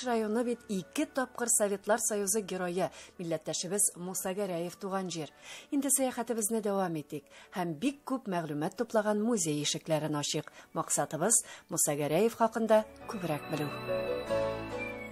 Районы бит ике тапкыр Советлар Союзы герое, милләттәшебез Муса Гәрәев туган җир. Инде сәяхәтебезне дәвам итик һәм бик күп мәгълүмат туплаган музей ишекләрен ачыйк. Максатыбыз Муса Гәрәев хакында күбрәк белү.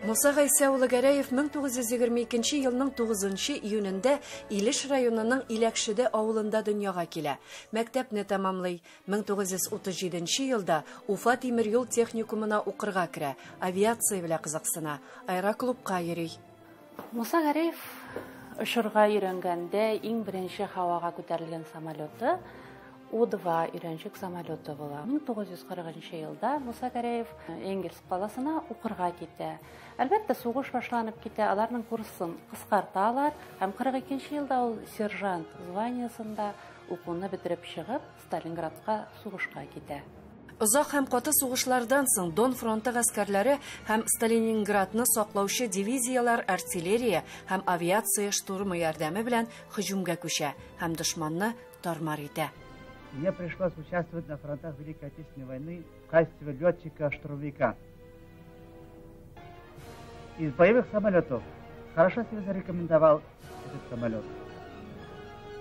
Муса Гайсә улы Гәрәев 1922 елның 9 июнендә Илеш районының Иләкшеде авылында дөньяга килә. Мәктәпне тәмамлый. 1937 елда Уфа тимер юл техникумына укырга керә, авиация белән кызыксына, аэроклубка йөри. Муса Гәрәев очырга өйрәнгәндә иң беренче һавага күтәрелгән самолеты У-2 өйрәнчек самолеты була. 1940 елда Муса Гәрәев Энгельс каласына укырга китә. Әлбәттә, сугыш башланып китә, аларның курсын кыскарталар һәм 42 елда ул сержант званиясында укуны бетереп чыгып, Сталинградка сугышка китә. Озак һәм каты сугышлардан соң Дон фронты гаскәрләре һәм Сталининградны саклаучы дивизияләр артиллерия һәм авиация штурмы ярдәме белән һөҗүмгә күчә һәм дошманны тармар итә. Мне пришлось участвовать на фронтах Великой Отечественной войны в качестве летчика-штурмовика. Из боевых самолетов хорошо себя зарекомендовал этот самолет.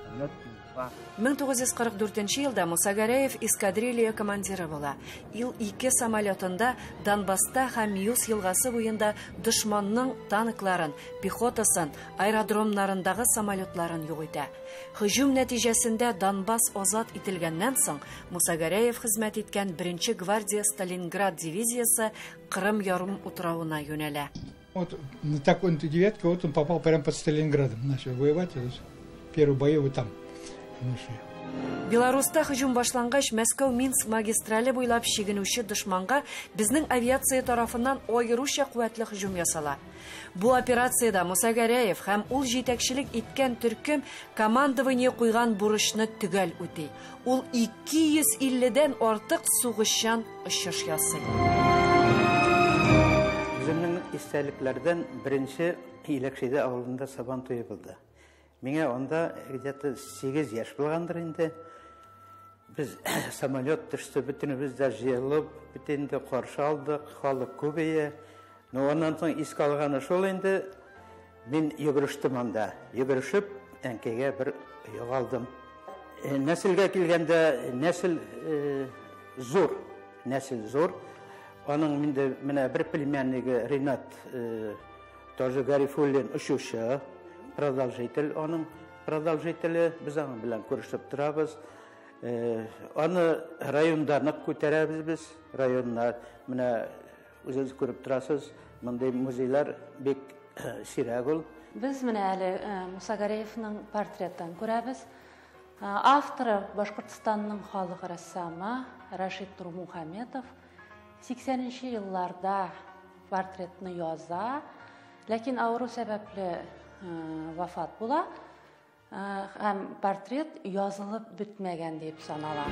Самолет Ил-2. 1944 елда Муса Гәрәев эскадрилья командиры була. Ил-2 самолетында Донбасста һәм Миус елгасы буенда дошманның танкларын, пехотасын, аэродромнарындагы самолетларын юк итә. Һөҗүм нәтиҗәсендә Донбасс азат ителгәннән соң Муса Гәрәев хезмәт иткән 1 гвардия Сталинград дивизиясе Кырым ярым утравына юнәлә. Вот на такой девятке вот он попал прямо под Сталинградом, начал воевать, первые бои вот там. Беларуста һөҗүм башлангач, Мәскәү-Минск магистрале буйлап чигенүче дошманга безнең авиация тарафыннан аеруча куәтле һөҗүм ясала. Бу операциядә Муса Гәрәев һәм ул җитәкчелек иткән төркем командование куйган бурычны төгәл үти. Ул 250-дән артык сугышчан очыш ясый. Үземнең истәлекләрдән беренче Иләкшиде авылында Сабан туе булды. Миңа анда где-то 8 яшь булгандыр инде. Без самолет төште, бөтенебез дә җыелып, бөтен инде каршы алдык, халык күбәя. Но аннан соң искә алганы шул инде, мин йөгерештем анда. Йөгерешеп, әнкәйгә бер оек алдым. Нәселгә килгәндә, нәсел зур, нәсел зур. Аның инде менә бер племяннигы Ринат тоже Гарифуллин очучы, продолжитель аның продолжителе, без аның белән күрешеп торабыз. Аны районда нык күтәрәбез без, районнар, менә үзегез күреп торасыз, мондый музейлар бик сирәк ул. Без менә әле Муса Гәрәевның портретын күрәбез. Авторы Башкортстанның халык рәссамы Рашид Нурмухаметов. 80 елларда портретны яза, ләкин авыру сәбәпле вафат була һәм портрет язылып бетмәгән дип санала.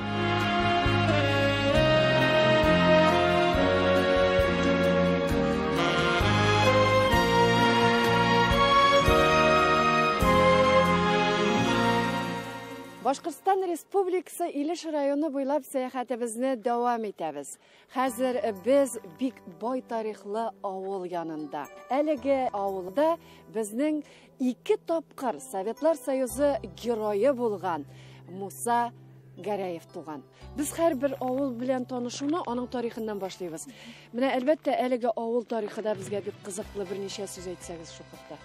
Башкортстан Республикасы Илеш районы буйлап сәяхәтебезне дәвам итәбез. Хәзер без бик бай тарихлы авыл янында. Әлеге авылда безнең 2 тапкыр Советлар Союзы герое булган Муса Гәрәев туган. Без һәрбер авыл белән танышуны аның тарихыннан башлыйбыз. Менә әлбәттә әлеге авыл тарихы да безгә бик кызыклы, берничә сүз әйтсәгез шул хакта.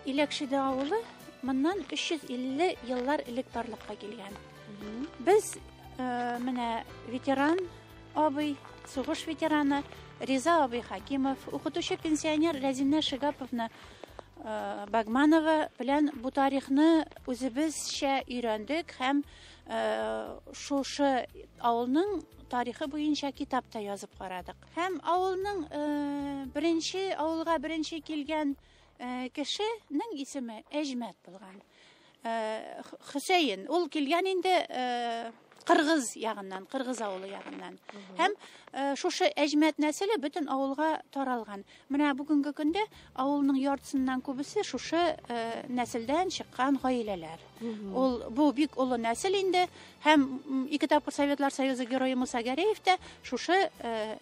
Иләкшиде авылы моннан 350 еллар элек барлыкка килгән. Без менә ветеран абый, сугыш ветераны Риза абый Хакимов, укытучы пенсионер Рәзинә Шигаповна Багманова белән бу тарихны үзебезчә өйрәндек һәм шушы авылның тарихы буенча китап та язып карадык. Һәм авылга беренче килгән кешенең исеме Әҗмәт булган. Хөсәен, ул килгән инде Кыргыз ягыннан, Кыргыз авылы ягыннан. Һәм шушы Әҗмәт нәселе бөтен авылга таралган. Менә бүгенге көндә авылның яртысыннан күбесе шушы нәселдән чыккан гаиләләр. Ул бу бик олы нәсел инде һәм 2 тапкыр Советлар Союзы герое Муса Гәрәев тә шушы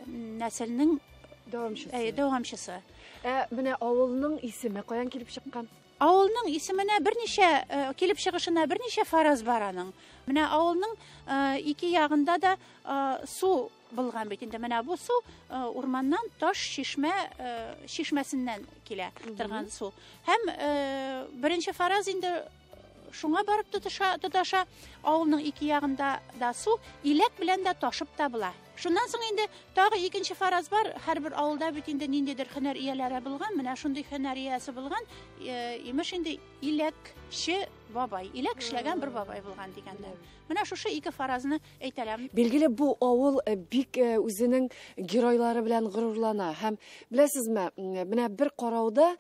нәселнең Дәвамчысы. Әйе, дәвамчысы. Ә менә авылның исеме каян килеп чыккан? Авылның исеменә берничә э, килеп чыгышына берничә фараз бар аның. Менә авылның э, ике ягында да э, су булган бит инде. Менә бу су урманнан таш чишмә чишмәсеннән килә торган су. Һәм беренче фараз инде шуңа барып тоташа, тоташа. Авылның ике ягында да су, иләк белән дә ташып та була. Шуннан соң инде тагы икенче фараз бар. Һәрбер авылда бит инде ниндидер һөнәр ияләре булган. Менә шундый һөнәр иясе булган, имеш инде иләкче бабай, иләк эшләгән бер бабай булган дигәндә. Менә шушы ике фаразны әйтәләм. Билгеле, бу авыл бик үзенең геройлары белән горурлана. Һәм беләсезме, менә бер карауда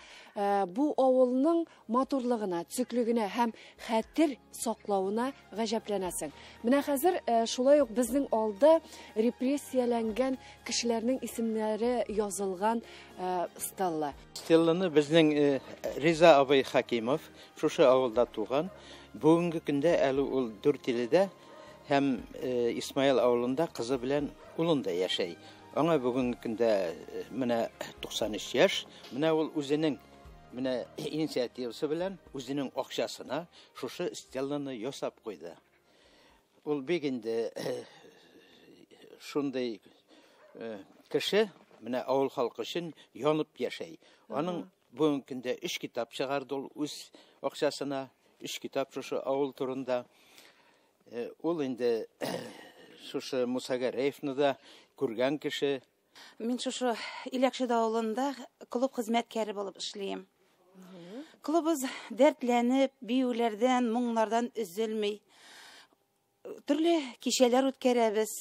бу авылның матурлыгына, төзеклегенә һәм хәтер саклавына гаҗәпләнәсең. Менә хәзер шулай ук безнең алда репрессияләнгән кешеләрнең исемнәре язылган стелла. Стелланы безнең Риза абый Хакимов шушы авылда туган. Бүгенге көндә әле ул Дүртиледә һәм Исмаил авылында кызы белән улында яшәй. Аңа бүгенге көндә менә 93 яшь. Менә ул үзенең менә инициативасы белән үзенең акчасына шушы стелланы ясап куйды. Ул бик инде шундый кеше, менә авыл халкы өчен янып яшәй. Аның бүгенге көндә 3 китап чыгарды ул үз акчасына, 3 китап шушы авыл турында. Ул инде шушы Муса Гәрәевны да күргән кеше. Мин шушы Иләкшедә авылында клуб хезмәткәре булып эшлим. Клубыбыз дәртләнеп, биюләрдән, моңнардан өзелми. Төрле кичәләр үткәрәбез.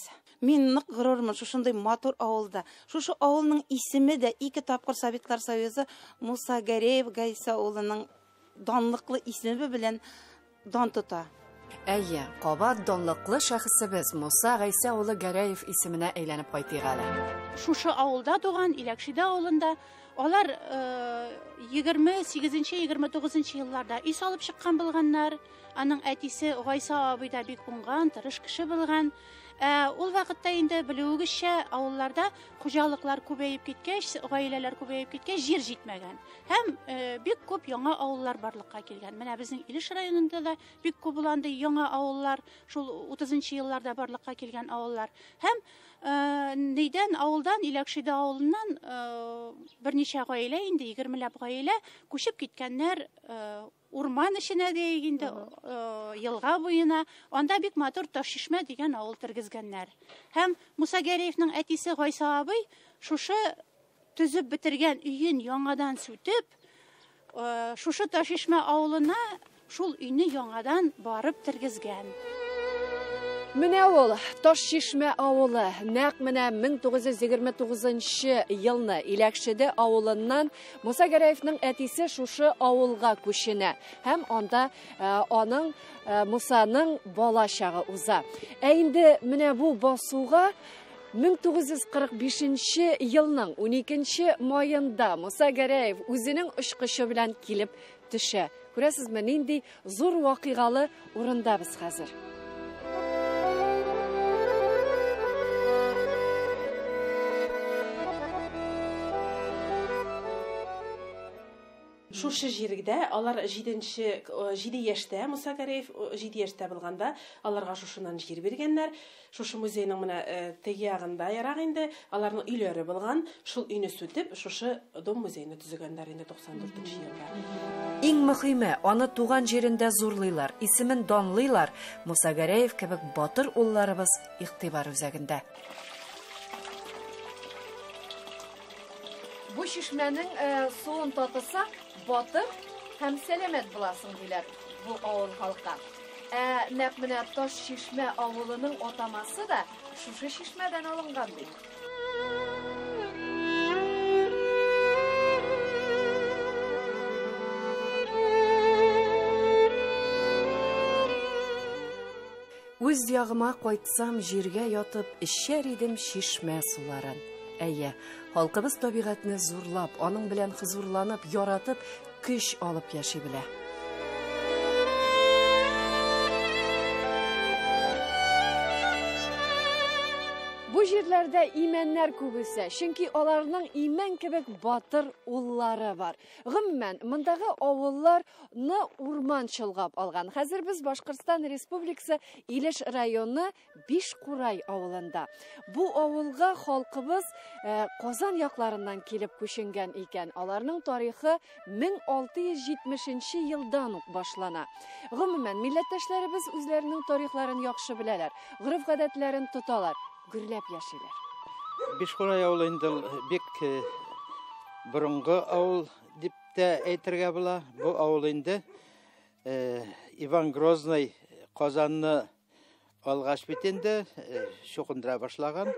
Мин нык горурланмын шушындый матур авылда. Шушы авылның исеме дә 2 тапкыр Советлар Союзы Муса Гәрәев Гайса улының данлыклы исеме белән дан тота. Әйе, кабат данлыклы шәхесебез Муса Гайса улы Гәрәев исеменә әйләнеп кайтыйк әле. Шушы авылда туган, Иләкшидә авылында алар егерме сигезенче, егерме тугызынчы елларда өй салып чыккан булганнар. Аның әтисе Гайса абый да бик уңган, тырыш кеше булган. Ул вакытта инде белүегезчә, авылларда хуҗалыклар күбәеп киткәч, гаиләләр күбәеп киткәч, җир җитмәгән. Һәм бик күп яңа авыллар барлыкка килгән. Менә безнең Илеш районында да бик күп булган андый яңа авыллар, шул утызынчы елларда барлыкка килгән авыллар. Һәм нидән авылдан, Иләкшидә авылыннан берничә гаилә инде, егермеләп гаилә күчеп киткәннәр урман эченә диек инде, елга буена. Анда бик матур Ташчишмә дигән авыл тергезгәннәр. Һәм Муса Гәрәевнең әтисе Гайса абый шушы төзеп бетергән өен яңадан сүтеп, шушы Ташчишмә авылына шул өйне яңадан барып тергезгән. Менә ул Ташчишмә авылы. Нәкъ менә мең тугыз йөз егерме тугызынчы елны Иләкшедә авылыннан Муса Гәрәевнең әтисе шушы авылга күченә һәм анда аның Мусаның бала чагы уза. Ә инде менә бу басуга мең тугыз йөз кырык бишенче елның уникенче маенда Муса Гәрәев үзенең очкычы белән килеп төшә. Күрәсезме, нинди зур вакыйгалы урында без хәзер. Шушы җирдә алар җиде яшьтә, Муса Гәрәев 7 яшьтә булганда, аларга шушыннан җир биргәннәр. Шушы музейның менә теге ягында ярак инде, аларның өйләре булган, шул өйне сүтеп, шушы дом музейны төзегәннәр инде туксан дүртенче елда. Иң мөһиме, аны туган җирендә зурлыйлар, исемен данлыйлар. Муса Гәрәев кебек батыр улларыбыз игътибар үзәгендә. Бу чишмәнең суын татысаң, батыр һәм сәламәт буласың диләр бу авыл халкы. Ә нәкъ менә Таш Чишмә авылының атамасы да шушы чишмәдән алынган бит. Үз ягыма кайтсам, җиргә ятып, эчәр идем чишмә суларын. Әйе, халкыбыз табигатьне зурлап, аның белән хозурланып, яратып, көч алып яши белә. Бу Бу җирләрдә имәннәр күп үсә, чөнки аларның имән кебек батыр уллары бар. Гомумән, мондагы авылларны урман чолгап алган. Хәзер без Башкортстан Республикасы Илеш районы Бишкурай авылында. Бу авылга халкыбыз Казан якларыннан килеп күченгән икән. Аларның тарихы 1670 елдан ук башлана. Гомумән, милләттәшләребез үзләренең тарихларын яхшы беләләр, гореф-гадәтләрен тоталар, гөрләп яшиләр. Бишкурай авылы инде ул бик борынгы авыл дип тә әйтергә була. Бу авыл инде Иван Грозный Казанны алгач бит инде чукындыра башлаган.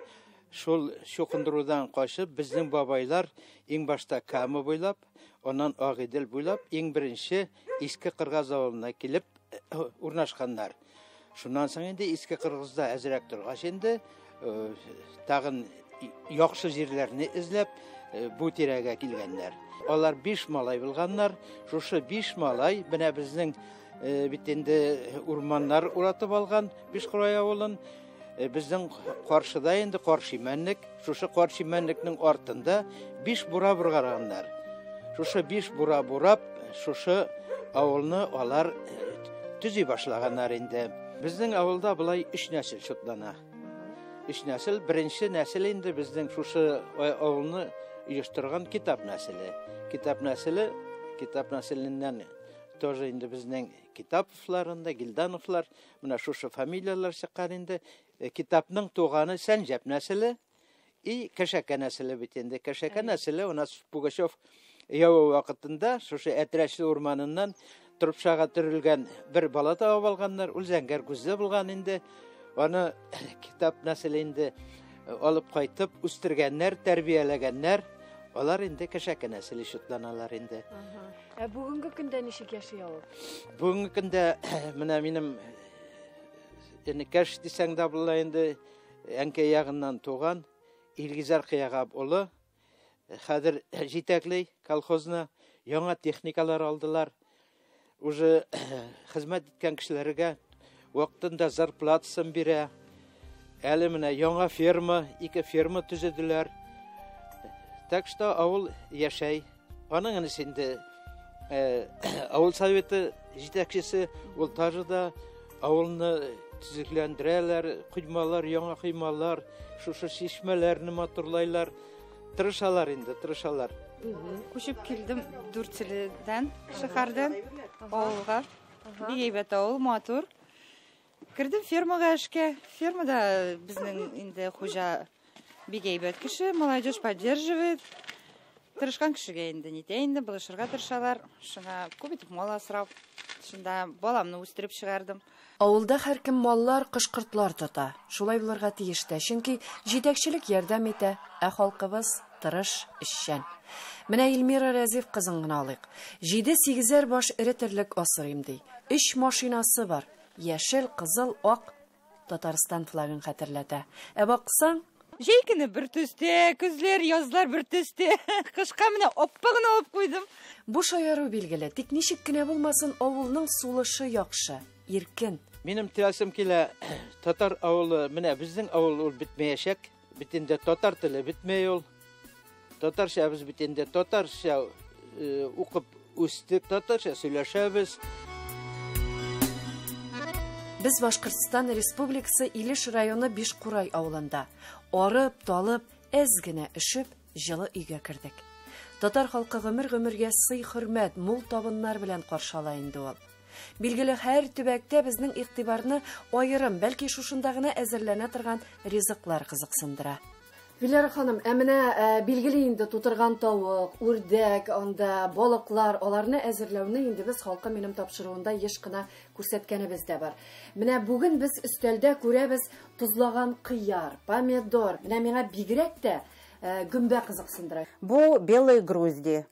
Шул чукындырудан качып, безнең бабайлар иң башта Кама буйлап, аннан Агыйдел буйлап иң беренче Иске Кыргаз авылына килеп урнашканнар. Шуннан соң инде Иске Кыргызда әзрәк торгач инде тагын яхшы җирләрне эзләп бу тирәгә килгәннәр. Алар 5 малай булганнар. Шушы 5 малай менә безнең бит инде урманнар уратып алган Бишкурай авылын. Безнең каршыда инде Каршимәнлек. Шушы Каршимәнлекнең артында 5 бура бургараннар. Шушы 5 бура бурап, шушы авылны алар төзи башлаганнар инде. Безнең авылда болай 3 нәсел шутлана. 3 нәсел, беренче нәсел инде безнең шушы авылны оештырган Китап нәселе. Китап нәселе, Китап нәселеннән тоже инде безнең Китаповлар инде, Гильдановлар, менә шушы фамилияләр чыккан инде. Китапның туганы Сәнҗәп нәселе и Кәшәкә нәселе бит инде. Кәшәкә нәселе у нас Пугачев явы вакытында шушы Әтрәчле урманыннан Торпшага төрелгән бер бала табып алганнар. Ул зәңгәр күзле булган инде. Аны Китап нәселе инде алып кайтып үстергәннәр, тәрбияләгәннәр. Алар инде Кәшәкә нәселе шутланалар инде. Ә бүгенге көндә ничек яши авыл? Бүгенге көндә менә минем энекәш дисәң дә була инде, әнкәй ягыннан туган Илгизәр Кыягап улы хәзер җитәкли колхозны, яңа техникалар алдылар. Уже хезмәт иткән кешеләргә вакытында зарплатасын бирә. Әле менә яңа ферма, 2 ферма төзеделәр. Так что авыл яшәй. Аның энесе инде авыл советы җитәкчесе, ул тоже да авылны төзекләндерәләр, коймалар, яңа коймалар, шушы чишмәләрне матурлайлар. Тырышалар инде, тырышалар. Күчеп килдем Дүртөйледән, шәһәрдән авылга. Бик әйбәт авыл, матур. Кердем фермага эшкә. Фермада безнең инде хуҗа бик әйбәт кеше, молодежь поддерживает. Тырышкан кешегә инде нитә инде, булышырга тырышалар. Шуңа күп итеп мал асрап, шунда баламны үстереп чыгардым. Авылда һәркем маллар, кош-кортлар тота. Шулай булырга тиеш тә, чөнки җитәкчелек ярдәм итә, ә халкыбыз тырыш, эшчән. Менә Эльмира Рәзиф кызын гына алыйк. Җиде-сигезәр баш эре терлек асрыйм ди. 3 машинасы бар. Яшел, кызыл, ак Татарстан флагын хәтерләтә. Ә баксаң, Җәй көне бер төстә, көзләр, язлар бер төстә. Кышка менә аппак гына алып куйдым. Бу шаяру билгеле, тик ничек кенә булмасын, авылның сулышы яхшы, иркен. Минем теләсем килә, татар авылы, менә безнең авыл ул бетмәячәк. Бит инде татар теле бетмәй ул. Татарча без бит инде татарча укып үстек, татарча сөйләшәбез. Без Башкортстан Республикасы Илеш районы Бишкурай авылында. Арып, талып, әз генә өшеп, җылы өйгә кердек. Татар халкы гомер-гомергә сый-хөрмәт, мул табыннар белән каршы ала инде ул. Билгеле, һәр төбәктә безнең игътибарны аерым, бәлки шушында гына әзерләнә торган ризыклар кызыксындыра. Вилара ханым, ә менә билгеле инде тутырган тавык, үрдәк, анда балыклар, аларны әзерләүне инде без халкым минем тапшыруында еш кына күрсәткәнебез дә бар. Менә бүген без өстәлдә күрәбез тозлаган кыяр, помидор. Менә миңа бигрәк тә гөмбә кызыксындыра. Бу белые грузди.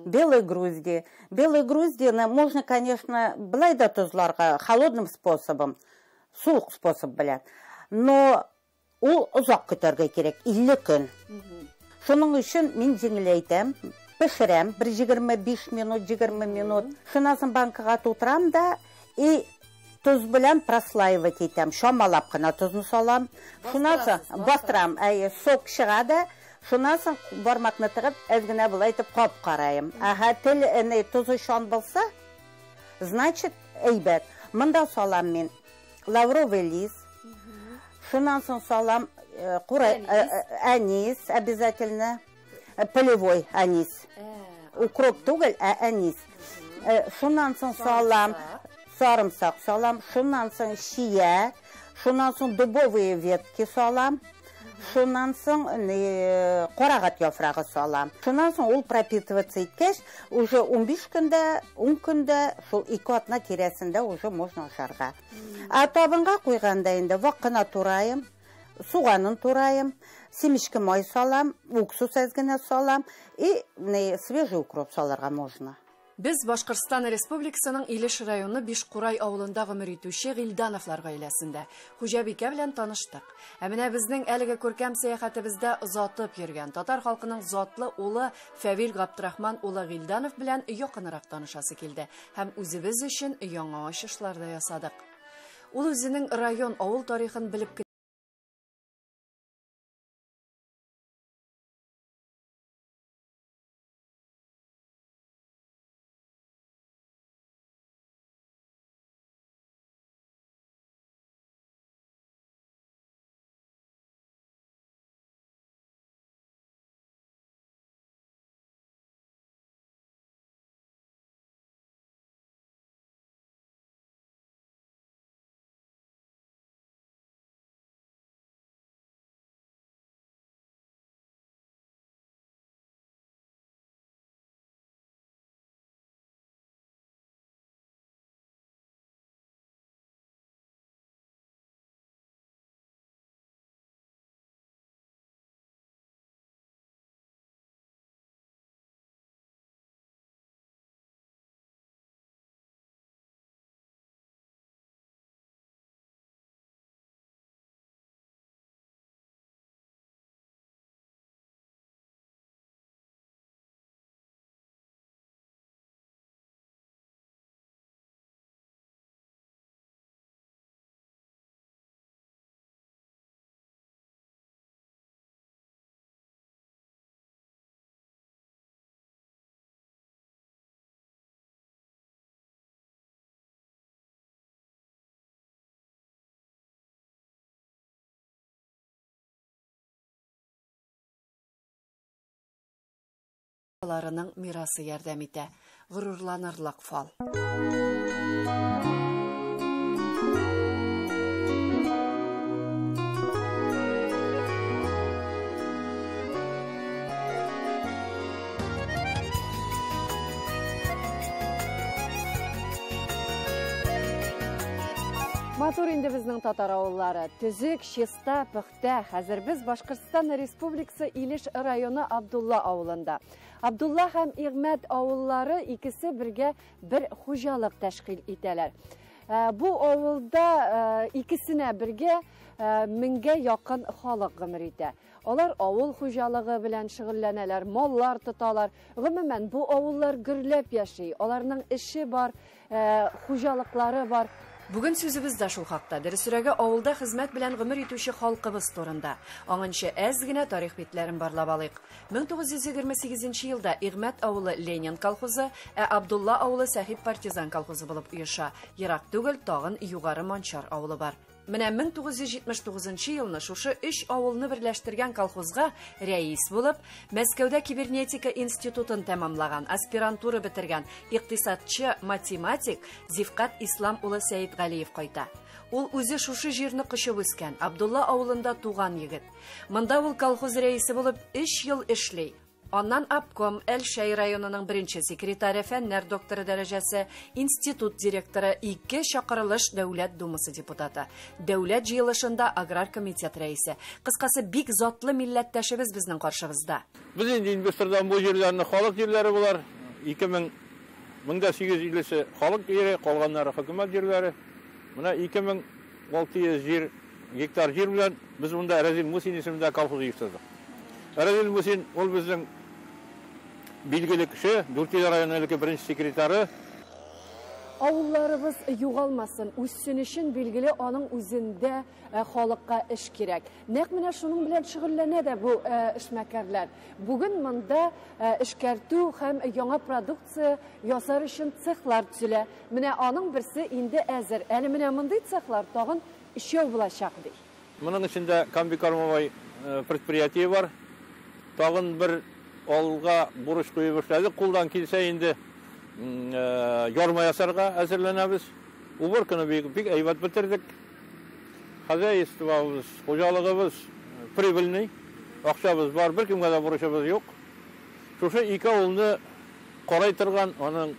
Белые грузди. Белые груздины можно, конечно, былай да тозларга холодным способом, суык способ белән. Но ул озак көтәргә кирәк, 50 көн. Шуның өчен мин җиңеләйтәм, пешерәм бер 25 минут, 20 минут. Шуннан соң банкага тутырам да и Тоз белән прослаивать итәм. Чамалап кына тозны салам. Шуннан соң бастырам. Әйе, сок чыга да, шуннан соң бармакны тыгып, әз генә болай итеп кап карайым. Ага, тел не тозы чан булса, значит, әйбәт. Монда салам мин лавровый лист. Шуннан соң салам кура, анис обязательно. Полевой анис. Укроп түгел, ә анис. Шуннан соң салам сарымсак салам, шуннан соң чия, шуннан соң дубовые ветки салам, шуннан соң карагат яфрагы салам. Шуннан соң ул пропитываться иткәч, уже 15 көндә, 10 көндә, шул 2 атна тирәсендә уже можно ашарга. Ә табынга куйганда инде вак кына тураем, суганын тураем, семечки май салам, уксус әз генә салам и свежий укроп салырга можно. Без Башкортстан Республикасының Илеш районы Бишкурай авылында гомер итүче Гильдановлар гаиләсендә хуҗабикә белән таныштык. Ә менә безнең әлеге күркәм сәяхәтебездә озатып йөргән татар халкының затлы улы Фәвил Габдрахман улы Гильданов белән якынрак танышасы килде һәм үзебез өчен яңа ачышлар да ясадык. Ул үзенең район авыл тарихын белеп Аларының мирасы ярдәм итә. Горурланырлык фал. Матур инде безнең татар авыллары. Төзек, чиста, пөхтә. Хәзер без Башкортстан Республикасы Илеш районы Абдулла авылында. Абдулла һәм Игмәт авыллары икесе бергә бер хуҗалык тәшкил итәләр. Бу авылда икесенә бергә 1000гә якын халык гомер итә. Алар авыл хуҗалыгы белән шөгыльләнәләр, маллар тоталар. Гомумән, бу авыллар гөрләп яши. Аларның эше бар, хуҗалыклары бар. Бүген сүзебез дә шул хакта. Дөресрәге, авылда хезмәт белән гомер итүче халкыбыз турында. Аңынчы әз генә тарих битләрен барлап алыйк. 1928 елда Игмәт авылы Ленин колхозы, ә Абдулла авылы Сәхип партизан колхозы булып оеша. Ерак түгел, тагын Югары Манчар авылы бар. Менә 1979 елны шушы 3 авылны берләштергән колхозга рәис булып, Мәскәүдә кибернетика институтын тәмамлаган, аспирантура бетергән икътисадчы, математик Зифкат Ислам улы Сәетгалиев кайта. Ул үзе шушы җирне кочып үскән, Абдулла авылында туган егет. Монда ул колхоз рәисе булып 3 ел эшли. Аннан обком Әлшәй районының беренче секретаре, фәннәр докторы дәрәҗәсе, институт директоры, 2 чакырылыш Дәүләт Думасы депутаты, Дәүләт җыелышында аграр комитет рәисе. Кыскасы, бик затлы милләттәшебез безнең каршыбызда. Без инде инвестордан бу җирләрне халык җирләре булар. 2850-се халык җире, калганнары хөкүмәт җирләре. Менә 2600 җир, гектар җир белән без монда Разил Мусин исемендә колхоз оештырдык. Разил Мусин ул безнең билгеле кеше, Дүртөйле районының элекке беренче секретары. Авылларыбыз югалмасын, үссен өчен билгеле аның үзендә халыкка эш кирәк. Нәкъ менә шуның белән шөгыльләнә дә бу эшмәкәрләр. Бүген монда эшкәртү һәм яңа продукция ясар өчен цехлар төзелә. Менә аның берсе инде әзер. Әле менә мондый цехлар тагын өчәү булачак ди. Моның эчендә комбикормовой предприятие бар. Тагын бер алга бурыч куеп эшләдек. Кулдан килсә инде ярма ясарга әзерләнәбез. Уборканы бик әйбәт бетердек. Хозяйствобыз, хуҗалыгыбыз прибыльный. Акчабыз бар, беркемгә дә бурычыбыз юк. Шушы ике авылны карай торган, аның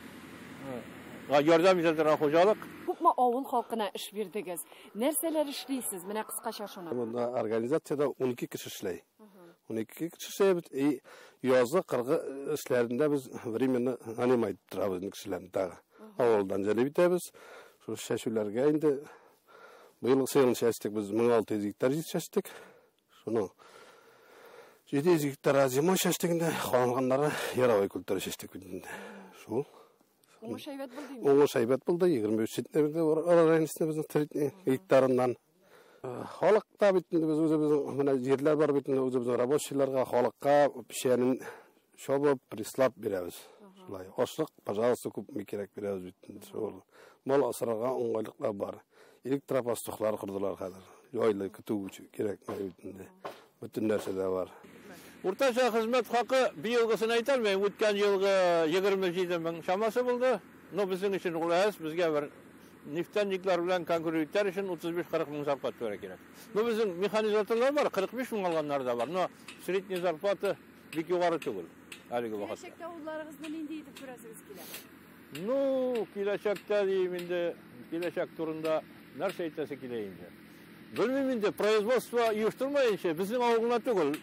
ярдәм итә торган хуҗалык. Күпме авыл халкына эш бирдегез? Нәрсәләр эшлисез? Менә кыскача шуны. Монда организацияда 12 кеше эшләй. 12 кеше эшләйбез. И язгы кыргы эшләрендә без временно нанимать торабыз кешеләрне тагы. Авылдан җәлеп итәбез. Шул чәчүләргә инде быел сыйын чәчтек без 1600 гектар җир чәчтек. Шуның 700 гектар зимой чәчтек инде, калганнары яровой культура чәчтек инде. Шул. Уңыш әйбәт булды инде. Уңыш әйбәт булды, 23 центнер урожайность безнең средний гектарыннан. Халык та бит инде без үзебезнең менә җирләр бар бит инде үзебезнең рабочийларга, халыкка печәнен чабып, прислап бирәбез. Шулай. Ашлык, пожалуйста, күпме кирәк бирәбез бит инде. Шул. Мал асрарга уңайлыклар бар. Электропастухлар кордылар хәзер. Җайлы көтү өчен кирәкме бит инде. Бөтен нәрсә дә бар. Уртача хезмәт хакы быелгысын әйтә алмыйм. Үткән елгы 27 мең чамасы булды. Но безнең өчен ул әз, безгә бер нефтяниклар белән конкурентлар өчен 35-40 мең зарплата бирергә кирәк. Но безнең механизаторлар бар, 45 мең алганнар да бар. Но средний зарплата бик югары түгел әлеге вакытта. Киләчәктә авылларыгызны нинди итеп күрәсегез килә? Ну, киләчәктә дим инде, киләчәк турында нәрсә әйтәсе килә инде. Белмим инде, производство оештырмаенча, безнең авыл гына түгел,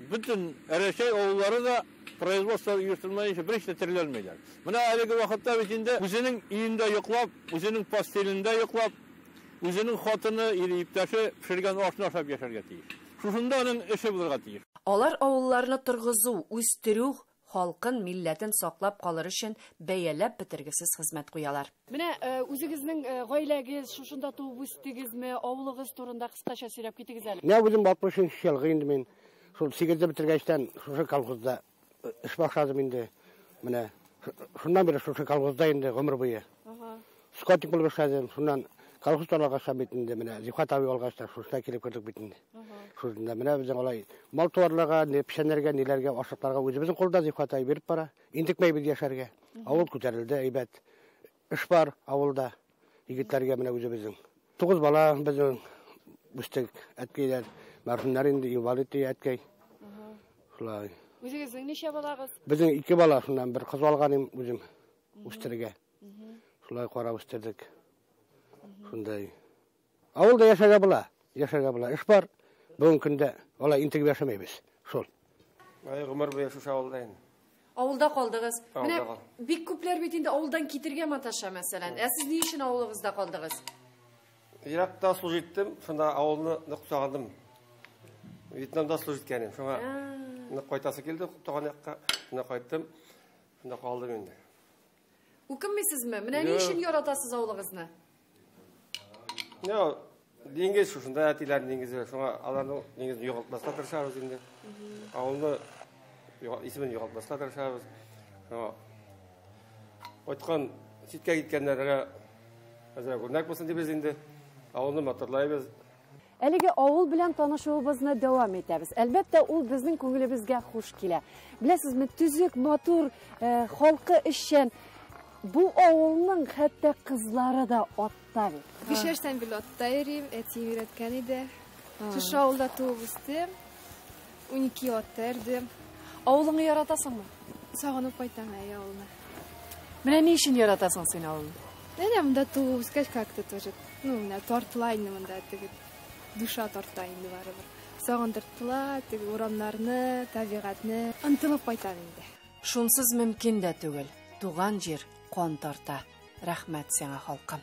бөтен Рәсәй авыллары да производство оештырмаенча бер эш тә тереләлмиләр. Менә әлеге вакытта бит инде үзенең өендә йоклап, үзенең постелендә йоклап, үзенең хатыны или иптәше пешергән ашны ашап яшәргә тиеш. Шушында аның эше булырга тиеш. Алар авылларны торгызу, үстерү, халкын, милләтен саклап калыр өчен бәяләп бетергесез хезмәт куялар. Менә үзегезнең гаиләгез шушында туып үстегезме, авылыгыз турында кыскача сөйләп китегез әле. Менә үзем 63 елгы инде мин. Шул 8-дә бетергәчтән шушы колхозда эш башладым инде. Менә шуннан бирле шушы колхозда инде гомер буе. Скотник булып эшләдем. Шуннан колхоз алгач бит инде менә Зифат абый алгач та шушында килеп кердек бит инде. Шунда менә безнең алай мал туарларга, не печәннәргә, ниләргә, ашлыкларга үзебезнең кулда Зифат абый биреп бара. Интекмәйбез яшәргә. Авыл күтәрелде, әйбәт. Эш бар авылда. Егетләргә менә үзебезнең. 9 бала безнең үстек, әткәйләр, мәрхүмнәр инде инвалид әткәй. Шулай. Үзегезнең ничә балагыз? Безнең 2 бала, шуннан бер кыз алган идем үзем үстерергә. Шулай карап үстердек. Шундай. Авылда яшәргә була, яшәргә була. Эш бар. Бүгенге көндә алай интегеп яшәмәйбез. Шул. Ай, гомер буе шушы авылда инде. Авылда калдыгыз. Авылда Менә калдым. бик күпләр бит инде авылдан китергә маташа, мәсәлән. Ә сез ни өчен авылыгызда калдыгыз? Иракта служить иттем, шунда авылны нык сагындым. Вьетнамда служить иткән идем. Шуңа нык кайтасы килде туган якка. Шунда кайттым. Шунда калдым инде. Үкенмисезме? Менә ни Юк. өчен яратасыз авылыгызны? Юк, диңгез шушында әтиләр диңгезе. Шуңа аларның диңгезен югалтмаска тырышабыз инде. Авылны исемен югалтмаска тырышабыз. Шуңа кайткан, читкә киткәннәргә әзрәк үрнәк булсын дибез инде. Авылны матурлайбыз. Әлеге авыл белән танышуыбызны дәвам итәбез. Әлбәттә, ул безнең күңелебезгә хуш килә. Беләсезме, төзек, матур, халкы эшчән. Бу авылның хәтта кызлары да атта бит. Биш яшьтән бирле атта йөрим, әтием өйрәткән иде. Шушы авылда туып үстем. 12 ел атта йөрдем. Авылыңны яратасыңмы? Сагынып кайтам әй авылына. Менә ни өчен яратасың син авылны? Менә монда туып үскәч как-то тоже, ну, менә тартыла инде монда теге душа тарта инде барыбер. Сагындыртыла, теге урамнарны, табигатьне ынтылып кайтам инде. Шунсыз мөмкин дә түгел. Туган җир кан тарта. Рәхмәт сиңа, халкым.